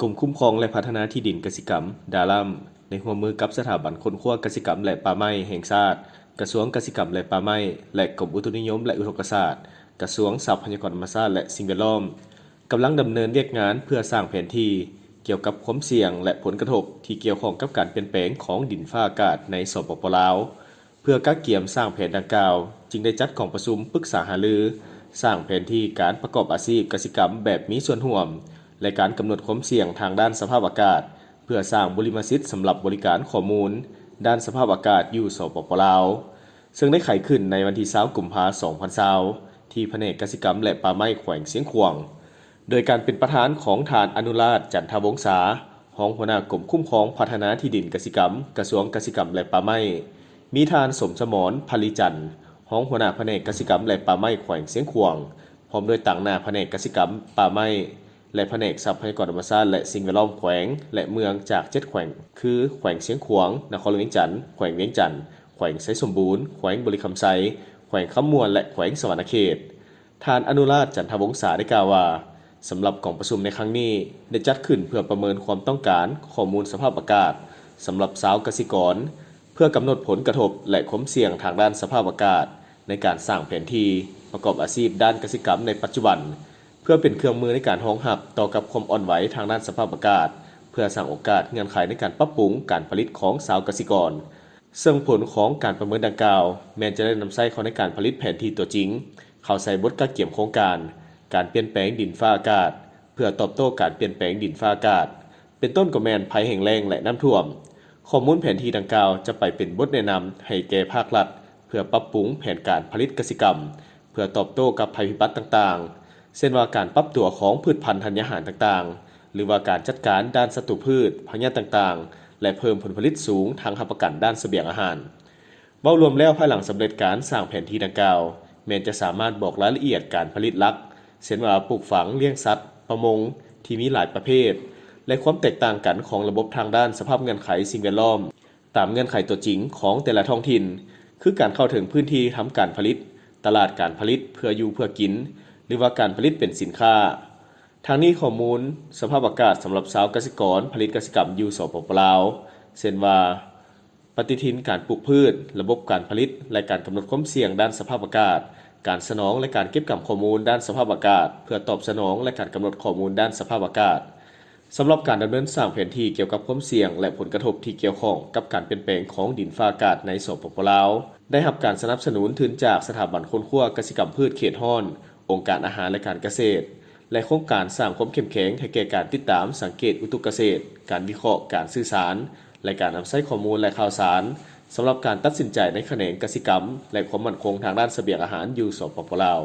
ກົມຄຸ້ມຄອງ ແລະ ພັດທະນາທີ່ດິນກະສິກຳ ດາລາມ ໃນຮ່ວມມືກັບສະຖາບັນຄົ້ນຄວ້າກະສິກຳ ແລະ ປ່າໄມ້ແຫ່ງຊາດ, ກະຊວງກະສິກຳ ແລະ ປ່າໄມ້ ແລະ ກົມອຸຕຸນິຍົມ ແລະ ອຸທົກກະສາດ, ກະຊວງຊັບພະຍາກອນທຳມະຊາດ ແລະ ສິ່ງແວດລ້ອມ ກຳລັງດຳເນີນວຽກງານເພື່ອສ້າງແຜນທີ່ກ່ຽວກັບຄວາມສ່ຽງ ແລະ ຜົນກະທົບທີ່ກ່ຽວຂ້ອງກັບການປ່ຽນແປງຂອງດິນຟ້າອາກາດໃນ ສປປ ລາວ. ເພື່ອກະກຽມສ້າງແຜນດັ່ງກ່າວ, ຈຶ່ງໄດ້ຈັດກອງປະຊຸມປຶກສາຫາລື ສ້າງແຜນທີ່ການປະກອບອາຊີບກະສິກຳແບບມີສ່ວນຮ່ວມ ແລະ ການກຳນົດຄວາມສ່ຽງທາງດ້ານສະພາບອາກາດ ເພື່ອສ້າງບຸລິມະສິດສຳລັບບໍລິການຂໍ້ມູນດ້ານສະພາບອາກາດຢູ່ ສປປ ລາວ, ເຊິ່ງໄດ້ໄຂຂຶ້ນໃນວັນທີຊາວ ກຸມພາ ສອງພັນຊາວ ທີ່ພະແນກກະສິກຳ ແລະ ປ່າໄມ້ແຂວງຊຽງຂວາງ. ໂດຍການເປັນປະທານຂອງທ່ານ ອະນຸລາດ ຈັນທະວົງສາ, ຮອງຫົວໜ້າກົມຄຸ້ມຄອງພັດທະນາທີ່ດິນກະສິກຳ, ກະຊວງກະສິກຳ ແລະ ປ່າໄມ້, ມີທ່ານ ສົມສະໝອນ ພັນລີຈັນ, ຮອງຫົວໜ້າພະແນກກະສິກຳ ແລະ ປ່າໄມ້ແຂວງຊຽງຂວາງ, ພ້ອມດ້ວຍຕາງໜ້າພະແນກກະສິກຳ, ປ່າໄມ້ ແລະ ພະແນກຊັບພະຍາກອນທຳມະຊາດ ແລະ ສິ່ງແວດລ້ອມແຂວງ ແລະ ເມືອງຈາກເຈັດແຂວງ ຄື ແຂວງຊຽງຂວາງ, ນະຄອນຫຼວງວຽງຈັນ, ແຂວງວຽງຈັນ, ແຂວງໄຊສົມບູນ, ແຂວງບໍລິຄຳໄຊ, ແຂວງຄຳມ່ວນ ແລະ ແຂວງສະຫວັນນະເຂດ. ທ່ານ ອະນຸລາດ ຈັນທະວົງສາ ໄດ້ກ່າວວ່າ, ສຳລັບກອງປະຊຸມໃນຄັ້ງນີ້ ໄດ້ຈັດຂຶ້ນເພື່ອປະເມີນຄວາມຕ້ອງການຂໍ້ມູນສະພາບອາກາດສຳລັບຊາວກະສິກອນ, ເພື່ອກຳນົດຜົນກະທົບ ແລະ ຄວາມສ່ຽງທາງດ້ານສະພາບອາກາດ ໃນການສ້າງແຜນທີ່ປະກອບອາຊີບດ້ານກະສິກຳໃນປັດຈຸບັນ, ເພື່ອເປັນເຄື່ອງມືໃນການຮອງຮັບຕໍ່ກັບຄວາມອ່ອນໄຫວທາງດ້ານສະພາບອາກາດ, ເພື່ອສ້າງໂອກາດເງື່ອນໄຂໃນການປັບປຸງການຜະລິດຂອງຊາວກະສິກອນ. ເຊິ່ງຜົນຂອງການປະເມີນດັ່ງກ່າວ ແມ່ນຈະໄດ້ນຳໃຊ້ເຂົ້າໃນການຜະລິດແຜນທີ່ຕົວຈິງ, ເຂົ້າໃສ່ບົດກະກຽມໂຄງການການປ່ຽນແປງດິນຟ້າອາກາດ ເພື່ອຕອບໂຕ້ການປ່ຽນແປງດິນຟ້າອາກາດ, ເປັນຕົ້ນກໍແມ່ນໄພແຫ້ງແລ້ງ ແລະ ນ້ຳຖ້ວມ. ຂໍ້ມູນແຜນທີ່ດັ່ງກ່າວຈະໄປເປັນບົດແນະນຳໃຫ້ແກ່ພາກລັດ ເພື່ອປັບປຸງແຜນການຜະລິດກະສິກຳ ເພື່ອຕອບໂຕ້ກັບໄພພິບັດຕ່າງໆ ເຊັ່ນວ່າການປັບຕົວຂອງພືດພັນທັນຍາຫານຕ່າງໆ ຫຼືວ່າການຈັດການດ້ານສັດຕູພືດ, ພະຍາດຕ່າງໆ ແລະ ເພີ່ມຜົນຜະລິດສູງທັງຮັບປະກັນດ້ານສະບຽງອາຫານ. ເວົ້າລວມແລ້ວ, ພາຍຫຼັງສຳເລັດການສ້າງແຜນທີ່ດັ່ງກ່າວ, ແມ່ນຈະສາມາດບອກລາຍລະອຽດການຜະລິດຫຼັກ, ເຊັ່ນວ່າ ປູກຝັງ, ລ້ຽງສັດ, ປະມົງ ທີ່ມີຫຼາຍປະເພດ ແລະ ຄວາມແຕກຕ່າງກັນຂອງລະບົບທາງດ້ານສະພາບເງື່ອນໄຂສິ່ງແວດລ້ອມ ຕາມເງື່ອນໄຂຕົວຈິງຂອງແຕ່ລະທ້ອງຖິ່ນ, ຄືການເຂົ້າເຖິງພື້ນທີ່ທຳການຜະລິດ, ຕະຫຼາດການຜະລິດເພື່ອຢູ່ເພື່ອກິນ ຫຼືວ່າການຜະລິດເປັນສິນຄ້າ. ທັງນີ້, ຂໍ້ມູນສະພາບອາກາດສຳລັບຊາວກະສິກອນຜະລິດກະສິກຳຢູ່ ສປປ ລາວ ເຊັ່ນວ່າ ປະຕິທິນການປູກພືດ, ລະບົບການຜະລິດ ແລະ ການກຳນົດຄວາມສ່ຽງດ້ານສະພາບອາກາດ, ການສະໜອງ ແລະ ການເກັບກຳຂໍ້ມູນດ້ານສະພາບອາກາດ ເພື່ອຕອບສະໜອງ ແລະ ການກຳນົດຂໍ້ມູນດ້ານສະພາບອາກາດ. ສຳລັບການດຳເນີນສ້າງແຜນທີ່ກ່ຽວກັບຄວາມສ່ຽງ ແລະ ຜົນກະທົບທີ່ກ່ຽວຂ້ອງກັບການປ່ຽນແປງຂອງດິນຟ້າອາກາດໃນ ສປປ ລາວ ໄດ້ຮັບການສະໜັບສະໜູນທຶນຈາກສະຖາບັນຄົ້ນຄວ້າກະສິກຳພືດເຂດຮ້ອນ, ອົງການອາຫານ ແລະ ການກະເສດ ແລະ ໂຄງການສ້າງຄວາມເຂັ້ມແຂງໃຫ້ແກ່ການຕິດຕາມ, ສັງເກດອຸຕຸກະເສດ, ການວິເຄາະ, ການສື່ສານ ແລະ ການນຳໃຊ້ຂໍ້ມູນ ແລະ ຂ່າວສານ ສຳລັບການຕັດສິນໃຈໃນຂະແໜງກະສິກຳ ແລະ ຄວາມໝັ້ນຄົງທາງດ້ານສະບຽງອາຫານຢູ່ ສປປ ລາວ.